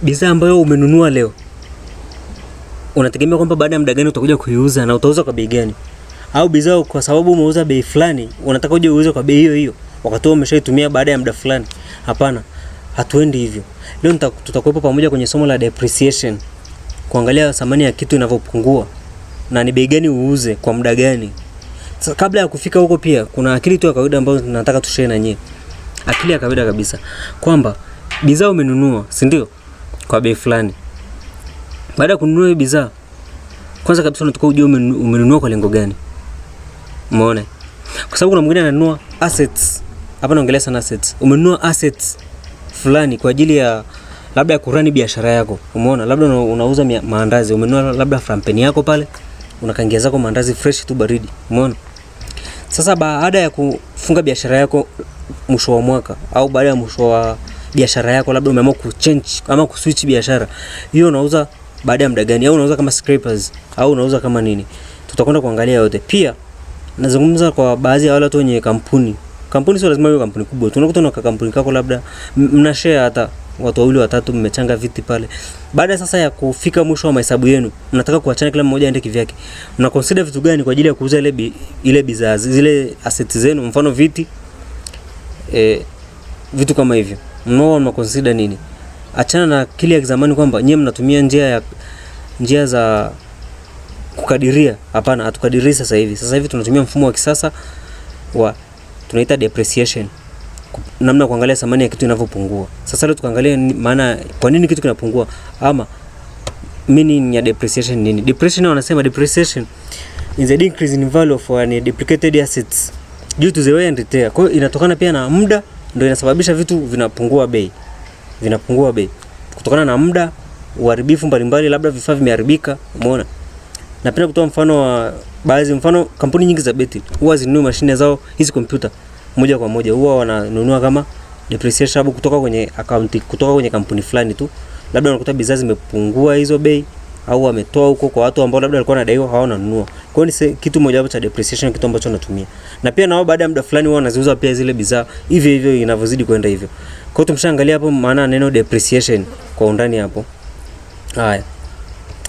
Bidhaa ambayo umenunua leo unategemea kwamba baada ya muda gani utakuja kuiuza na utauza kwa bei gani? Au bidhaa kwa sababu umeuza bei fulani unataka uje uuze kwa bei hiyo hiyo wakati umeshaitumia baada ya muda fulani? Hapana, hatuendi hivyo. Leo tutakuwepo pamoja kwenye somo la depreciation, kuangalia thamani ya kitu inavyopungua na ni bei gani uuze kwa muda gani. Sasa kabla ya kufika huko, pia kuna akili tu ya kawaida ambayo tunataka tushare na nyie, akili ya kawaida kabisa kwamba bidhaa umenunua, si ndio, kwa bei fulani. Baada ya kununua hiyo bidhaa, kwanza kabisa unatakiwa ujue umenunua kwa lengo gani. Umeona? Kwa sababu kuna mwingine ananunua assets. Hapa naongelea sana assets. Umenunua assets fulani kwa ajili ya labda ya kurun biashara yako. Umeona? Labda unauza maandazi, umenunua labda frampeni yako pale, unakangia zako maandazi fresh tu baridi. Umeona? Sasa baada ya kufunga biashara yako mwisho wa mwaka au baada ya mwisho wa biashara yako, labda umeamua kuchange ama kuswitch biashara hiyo, unauza baada ya muda gani? Au unauza kama scrapers au unauza kama nini? Tutakwenda kuangalia yote. Pia nazungumza kwa baadhi ya wale watu wenye kampuni. Kampuni sio lazima iwe kampuni kubwa. Tunakuta una kampuni kako labda mna share hata watu wawili watatu, mmechanga viti pale. Baada sasa ya kufika mwisho wa mahesabu yenu, mnataka kuachana, kila mmoja aende kivyake. Mna consider vitu gani kwa ajili ya kuuza ile bidhaa, zile assets zenu, mfano viti, vitu kama hivyo. Mnao mna consider nini? Achana na kile ya zamani kwamba nyie mnatumia njia za kukadiria. Hapana, hatukadirii sasa hivi. Sasa hivi tunatumia mfumo wa kisasa wa tunaita depreciation, namna ya kuangalia thamani ya kitu inavyopungua. Sasa leo tukaangalia maana kwa nini kitu kinapungua ama meaning ya depreciation nini. Depreciation, wanasema depreciation is a decrease in value of an depreciated assets due to the wear and tear. Kwa hiyo inatokana pia na muda, ndio inasababisha vitu vinapungua bei. Vinapungua bei kutokana na muda, uharibifu mbalimbali, labda vifaa vimeharibika, umeona. Napenda kutoa mfano wa baadhi, mfano kampuni nyingi za beti huwa zinunui mashine zao hizi kompyuta moja kwa moja, huwa wananunua kama depreciation kutoka kwenye account, kutoka kwenye kampuni fulani tu, labda unakuta bidhaa zimepungua hizo bei au wametoa huko kwa watu ambao labda walikuwa wanadaiwa hawananunua. Kwa hiyo ni kitu moja wapo cha depreciation, kitu ambacho natumia. Na pia nao baada ya muda fulani wao wanaziuza pia zile bidhaa hivyo hivyo inavyozidi kwenda hivyo. Kwa hiyo tumeshaangalia hapo maana neno depreciation kwa undani hapo. Haya.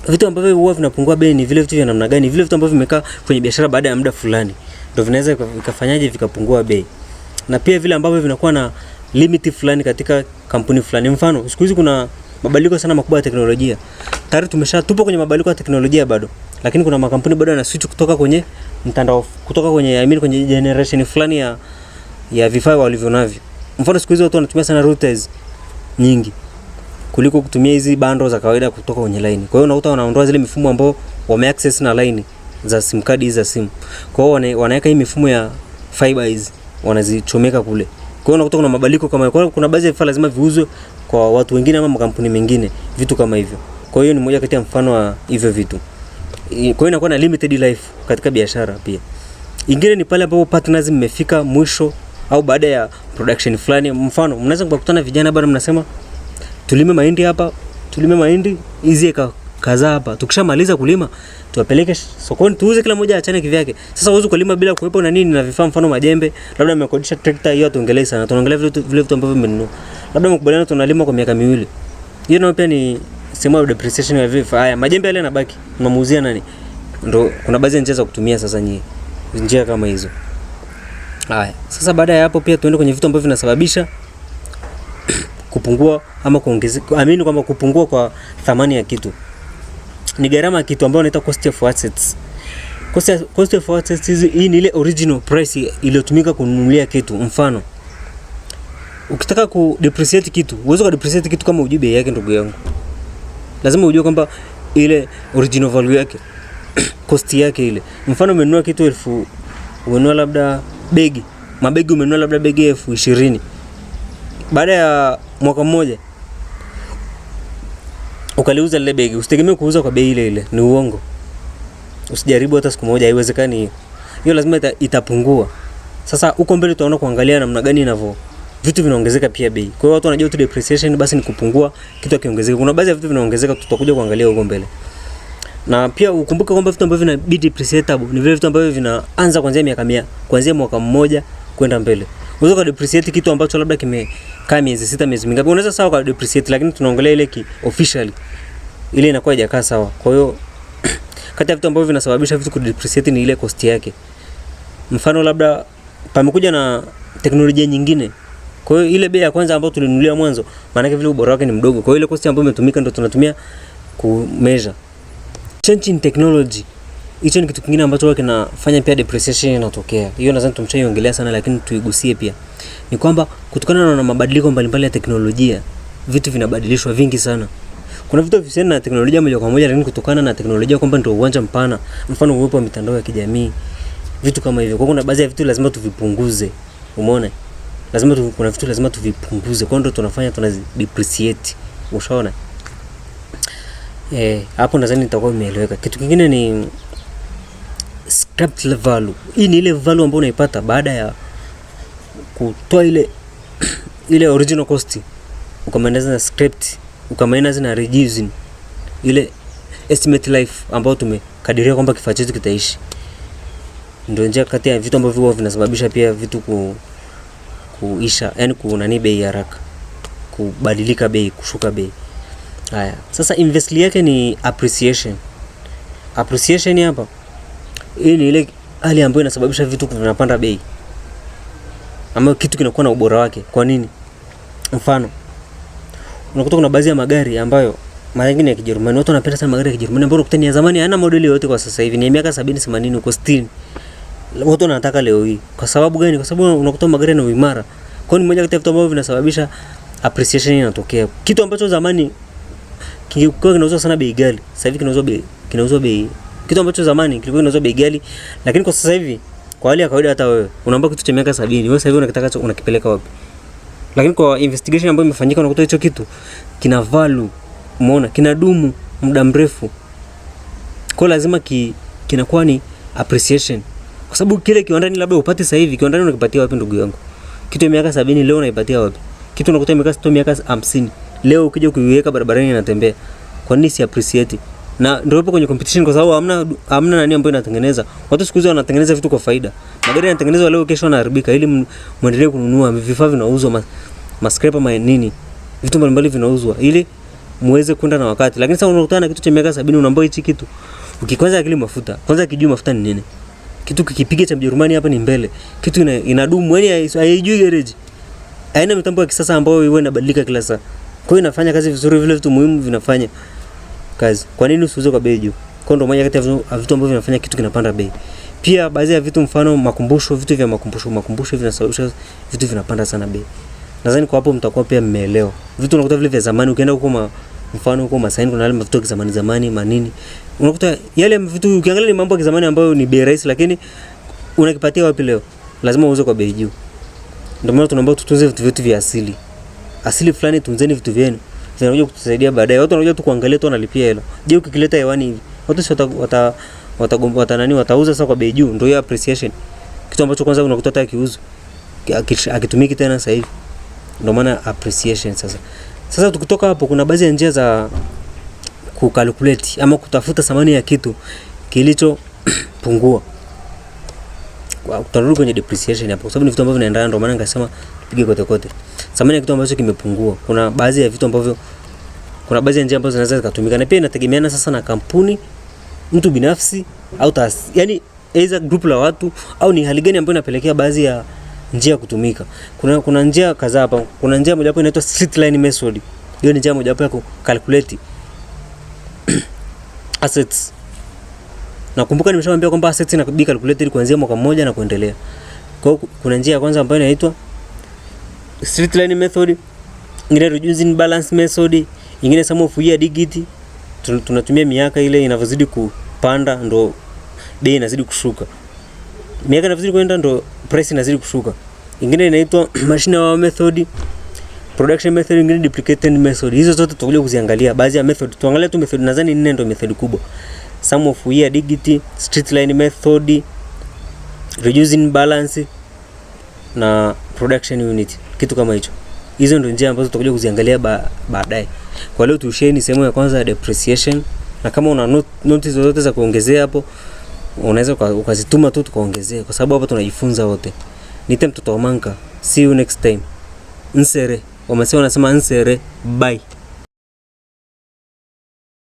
Vitu ambavyo huwa vinapungua bei ni vile vitu vya namna gani? Vile vitu ambavyo vimekaa kwenye biashara baada ya muda fulani ndio vinaweza vikafanyaje vikapungua bei. Na pia vile ambavyo vinakuwa na limit fulani katika kampuni fulani. Mfano, siku hizi kuna mabadiliko sana makubwa ya teknolojia. Tayari tumesha tupo kwenye mabadiliko ya teknolojia bado. Lakini kuna makampuni bado yana switch kutoka kwenye mtandao, kutoka kwenye, I mean, kwenye generation fulani ya vifaa walivyo navyo. Mfano siku hizi watu wanatumia sana routers nyingi kuliko kutumia hizi bundle za kawaida kutoka kwenye line. Kwa hiyo unakuta wanaondoa zile mifumo ambao wame access na line za sim card hizi za simu. Kwa hiyo wanaweka hii mifumo ya fiber hizi wanazichomeka kule. Kwa hiyo unakuta kuna mabadiliko kama, kwa hiyo kuna baadhi ya vifaa lazima viuzwe kwa watu wengine ama makampuni mengine, vitu kama hivyo. Kwa hiyo ni moja kati ya mfano wa hivyo vitu. Kwa hiyo inakuwa na limited life katika biashara pia. Ingine ni pale ambapo partners mmefika mwisho au baada ya production fulani. Mfano mnaweza kukutana vijana bado mnasema tulime mahindi hapa, tulime mahindi hizi eka kadhaa hapa. Tukishamaliza kulima tuwapeleke sokoni tuuze, kila mmoja achane kivyake. Sasa huwezi kulima bila kuwepo na nini na vifaa, mfano majembe, labda mmekodisha trekta, hiyo hatuongelei sana. Tunaongelea vile vitu ambavyo mmenunua. Labda mmekubaliana tunalima kwa miaka miwili. Hiyo nayo pia ni sehemu ya depreciation ya vifaa. Haya majembe yale yanabaki, unamuuzia nani? Ndio kuna baadhi ya njia za kutumia sasa nyie. Njia kama hizo. Haya, sasa baada ya hapo pia tuende kwenye vitu ambavyo vinasababisha kupungua ama kuongezeka, amini kwamba kupungua kwa thamani ya kitu ni gharama ya kitu ambayo inaitwa cost of assets. Cost of assets hizi, hii ni ile original price iliyotumika kununulia kitu. Mfano, ukitaka ku depreciate kitu, huwezi ku depreciate kitu kama hujui bei yake, ndugu yangu. Lazima ujue kwamba ile original value yake, cost yake ile. Mfano umenunua kitu elfu, umenunua labda begi, mabegi umenunua labda begi 20,000. Baada ya mwaka mmoja ukaliuza lile begi, usitegemee kuuza kwa bei ile ile, ni uongo. Usijaribu hata siku moja, haiwezekani hiyo. Hiyo lazima itapungua. Sasa huko mbele tutaona kuangalia namna gani inavyo vitu vinaongezeka pia bei. Kwa hiyo watu wanajua tu depreciation basi ni kupungua, kitu hakiongezeki. Kuna baadhi ya vitu vinaongezeka, tutakuja kuangalia huko mbele. Na pia ukumbuke kwamba vitu ambavyo vina be depreciatable ni vile vitu ambavyo vinaanza kuanzia miaka 100, kuanzia mwaka mmoja kwenda mbele. Unaweza depreciate kitu ambacho labda kimekaa miezi 6, miezi mingapi. Unaweza sawa ka depreciate, lakini tunaongelea ile ki officially ile inakuwa haijakaa sawa. Kwa hiyo kati ya vitu ambavyo vinasababisha vitu kudepreciate ni ile cost yake. Mfano labda pamekuja na teknolojia nyingine. Kwa hiyo ile bei ya kwanza ambayo tulinunulia mwanzo, maana yake vile ubora wake ni mdogo. Kwa hiyo ile cost ambayo imetumika ndio tunatumia ku measure. Change in technology. Hicho ni kitu kingine ambacho huwa kinafanya pia depreciation inatokea. Hiyo nadhani tumeshaiongelea sana, lakini tuigusie pia. Ni kwamba kutokana na mabadiliko mbalimbali ya teknolojia, vitu vinabadilishwa vingi sana. Kuna vitu vihusiana na teknolojia moja kwa moja, lakini kutokana na teknolojia kwamba ndio uwanja mpana, mfano uwepo wa mitandao ya kijamii, vitu kama hivyo. Kwa hiyo kuna baadhi ya vitu lazima tuvipunguze. Umeona? Lazima kuna vitu lazima tuvipunguze. Kwa hiyo ndio tunafanya tunazi depreciate. Ushaona? Hapo nadhani nitakuwa nimeeleweka. Kitu kingine ni scrap value. Hii ni ile value ambayo unaipata baada ya kutoa ile original cost, ukaminus na scrap, ukaminus na reducing ile estimate life ambayo tumekadiria kwamba kifaa chetu kitaishi. Ndio njia kati ya vitu ambavyo huwa vinasababisha pia vitu kuisha, yani kunani bei haraka, kubadilika bei, kushuka bei. Haya, sasa inversely yake ni appreciation. Appreciation hapa, hii ni ile hali ambayo inasababisha vitu vinapanda bei ama kitu kinakuwa na ubora wake. Kwa nini? Mfano, unakuta kuna baadhi ya magari ambayo mara nyingi ni ya Kijerumani. Watu wanapenda sana magari ya Kijerumani ambayo unakuta ni ya zamani, hayana modeli yoyote kwa sasa hivi, ni ya miaka 70, 80 huko 60. Watu wanataka leo hii. Kwa sababu gani? Kwa sababu unakuta magari yana uimara. Kwa hiyo ni moja kati ya vitu ambavyo vinasababisha appreciation inatokea. Kitu ambacho zamani kilikuwa kinauzwa sana bei ghali, sasa hivi kinauzwa bei. Kitu ambacho zamani kilikuwa kinauzwa bei ghali, lakini kwa sasa hivi kwa hali ya kawaida hata wewe unaomba kitu cha miaka 70, wewe sasa hivi unakitaka unakipeleka wapi? Lakini kwa investigation ambayo imefanyika unakuta hicho kitu kina value, umeona, kinadumu muda mrefu. Kwa lazima kinakuwa ni appreciation. Kwa sababu kile kiwandani labda upate sasa hivi, kiwandani unakipatia wapi ndugu yangu? Kitu ya miaka 70 leo unaipatia wapi? Kitu unakuta miaka 60, miaka 50. Leo ukija kuiweka barabarani inatembea. Kwa nini si appreciate? Na ndio ipo kwenye competition kwa sababu hamna nani ambayo inatengeneza. Watu siku hizi wanatengeneza vitu kwa faida. Magari yanatengenezwa leo, kesho yanaharibika ili muendelee kununua. Vifaa vinauzwa, ma scraper ma nini. Vitu mbalimbali vinauzwa ili muweze kwenda na wakati. Lakini sasa unakutana na kitu cha miaka 70 unaambiwa hichi kitu. Ukikwanza akili mafuta, kwanza kijui mafuta ni nini. Kitu kikipiga cha Mjerumani hapa ni mbele. Kitu inadumu, yani haijui garage. Haina mitambo ya kisasa ambayo iwe inabadilika kila saa. Kwa hiyo inafanya kazi vizuri, vile vitu muhimu vinafanya kazi. Kwa nini usiuze kwa bei juu? Kwa ndio moja kati ya vitu ambavyo vinafanya kitu kinapanda bei. Pia baadhi ya vitu mfano makumbusho, vitu vya makumbusho vinasababisha vitu vinapanda sana bei. Nadhani kwa hapo mtakuwa pia mmeelewa. Vitu unakuta vile vya zamani ukienda huko mfano huko Masaini kuna yale vitu vya zamani zamani manini. Unakuta yale vitu ukiangalia ni mambo ya zamani ambayo ni bei rahisi, lakini unakipatia wapi leo? Lazima uuze kwa bei juu. Ndio maana tunaomba tutunze vitu vyetu vya asili. Asili fulani, tunzeni vitu vyenu. Zinakuja kutusaidia baadaye. Watu wanakuja tu kuangalia tu wanalipia hela. Je, ukikileta hewani hivi, watu si watauza sasa kwa bei juu. Ndio hiyo appreciation. Kitu ambacho kwanza unakuta hata kiuzo akitumiki tena sasa hivi. Ndio maana appreciation sasa. Sasa tukitoka hapo kuna baadhi ya njia za kucalculate ama kutafuta thamani ya kitu kilicho pungua. Tutarudi kwenye depreciation hapo kwa sababu ni vitu ambavyo vinaendana, ndio maana nikasema tupige kote kote. Thamani ya kitu ambacho kimepungua. Kuna baadhi ya vitu ambavyo, kuna baadhi ya njia ambazo zinaweza zikatumika, na pia inategemeana sasa na kampuni, mtu binafsi au taasisi, yani either group la watu au ni hali gani ambayo inapelekea baadhi ya njia kutumika. Kuna njia kadhaa hapa. Kuna njia moja hapo inaitwa straight line method. Hiyo ni njia moja hapo ya kucalculate assets. Nakumbuka nimeshawaambia kwamba assets inabidi calculated kuanzia mwaka mmoja na kuendelea. Kwa hiyo kuna njia ya kwanza ambayo inaitwa straight line method, ingine reducing balance method, ingine sum of year digit. Tunatumia miaka ile inavyozidi kupanda ndo bei inazidi kushuka. Miaka inavyozidi kwenda ndo price inazidi kushuka. Ingine inaitwa machine hour method, production method, ingine duplicated method. Hizo zote tutakuja kuziangalia baadhi ya method. Tuangalie tu method, nadhani nne ndo method kubwa. Sum of year digit, straight line method, reducing balance na production unit, kitu kama hicho. Hizo ndio njia ambazo tutakuja kuziangalia baadaye. Kwa leo tuisheni sehemu ya kwanza ya depreciation, na kama una notice zozote za kuongezea hapo unaweza ukazituma tu tukaongezea, kwa sababu hapa tunajifunza wote. Niite mtoto wa Manka. See you next time. Nsere. Wamasai wanasema nsere. Bye.